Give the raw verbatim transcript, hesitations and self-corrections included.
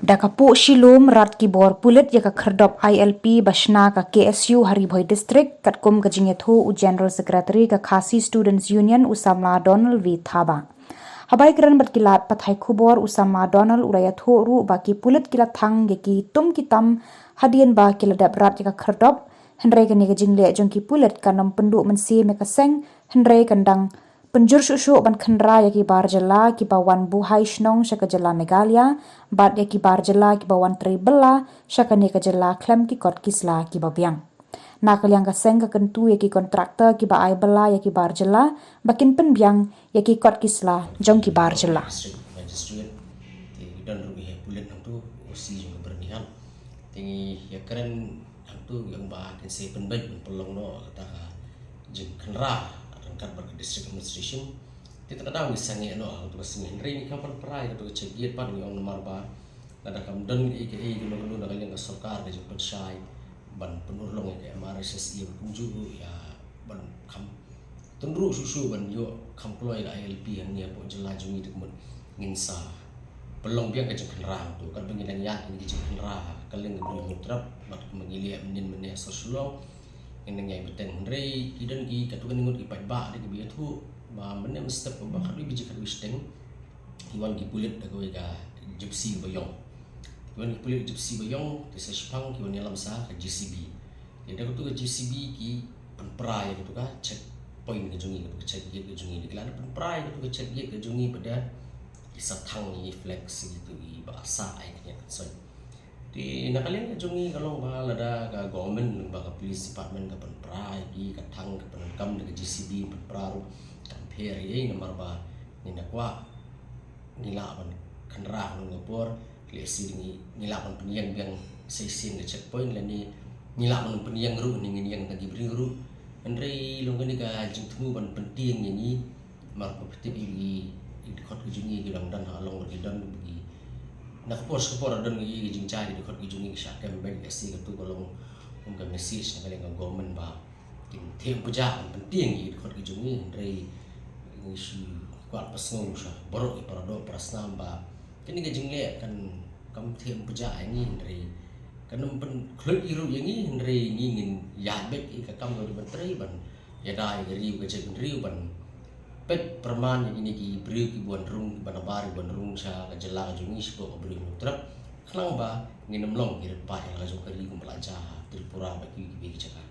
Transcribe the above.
Da ka puh shilum rat ki bor pulit ïa ka khyrdop I L P ba shna ka K S U ha Ri Bhoi District, katkum ka jingïathuh u General Secretary ka Khasi Students Union u Samla Donald V Thaba. Haba ïakren bad ki lad pathai khubor u Samla Donald u la ïathuh ruh ba ki pulit ki la thang ïa ki tum ki tam hadien ba ki la dep rat ïa ka khyrdop, hynrei kane ka jingleh jong ki pulit kan ym pynduh mynsiem ïa ka seng, hynrei kan dang pynjur shuh shuh ban khynra ïa ki bar jylla kiba wan buhai shnong sha ka jylla Meghalaya, bad ïa ki bar jylla kiba wan trei bylla sha kane ka jylla khlem ki kot ki sla kiba biang. Na ka liang ka seng ka kyntu ïa ki kontraktor kiba ai bylla ïa ki bar jylla ba kin pynbiang ïa ki kot ki sla jong ki bar jylla. District Magistrate, te ki don ruh ïa pulit hangtu, O C jong ka Byrnihat. Te ngi ïakren hangtu ïa ba kin sa pynbeit ban pynlong noh kata ka jingkhynra ryngkat bad ka District Administration. Te kata ka daw ngi sangeh noh hangtu ka sngi, hynrei ngi kham pynpra ïa katu ka check gate pat, ngi ong namar ba lada kam don ïa kaei kano kano na ka liang ka sorkar ka jingpynshai ban pynurlong ïa ka M R S S E ban kumjuh ruh ïa ban kham tynruh shuh shuh ban ïoh kham kloi ka I L P hangne hapoh jylla jong ngi, te ka mut ngin sa pynlong biang ka jingkhynra hangtu. Katba ngi dang ïaid ïa ka jingkhynra ha ka liang ka Bri Hynñiewtrep bad kumba ngi leh mynnin mynne ha sor Shillong, ngin nang ïai bteng, hynrei ki don ki, katto katne ngut ki paidbah de kiba ïathuh ba mynne mynstep ba khatwei baje khatwei shiteng ki wan ki pulit da kawei ka Gypsy ba ïong. Ki wan ki pulit Gypsy ba ïong, te sa shiphang ki wan ïalam sa ka J C B. Te da katu ka J C B ki pynpra ïa katu ka checkpoint ka jong ngi, katu ka check gate ka jong ngi. Ki la pynpra ïa katu ka check gate ka jong ngi, bad da ki sa thang ïa ki flag, ïa kitu kiba sah ïa ka ñiah kynsoi. Te na ka liang ka jong ngi ka long ba lada ka government lyngba ka police department ka pynpra ïa ki, ka thang ka pyndonkam da ka J C B pynpra ruh, kam pher ei ei, namar ba ngi na kwah ngi lah ban khynra ha kano ka por, lehse ngi, ngi lah ban pynïeng biang sa shisien ka checkpoint, lane ngi lah ban pynïeng ruh, ne ngin ïeng tang ki briew ruh. Hynrei long kane ka jingthmu ban pyntieng ïa ngi, namar ba phi tip ïa ki, ki dkhot ki jong ngi ki dang don ha long, ki don ki, na ka por sha ka por don ki, ki jingjia ki dkhot ki jong ngi ki shah kem beit. Lehse katu ka long kum ka message na ka liang ka government ba kin theh pyrshah ban pyntieng ïa ki dkhot ki jong ngi, hynrei ngi shu kwah pynsngew sha baroh ki para doh para snam ba kane ka jingleh kan, kam theh pyrshah ïa ngi, hynrei kan ym pynkhluit ei ruh ïa ngi, hynrei ngi ngin ïaid beit ïa ka kam kaba dei ban trei ban ïada ïa ka ri ka jaitbynriew, ban peit pyrman ïa kine ki briew kiba wan rung, kiba nabar, kiba wan rung sha ka jylla ka jong ngi, shapoh ka Bri Hynñiewtrep, khnang ba ngin ym long ki riewpaid ïa la jong ka ri kumba la jia ha Tripura bad kiwei kiwei ki jaka.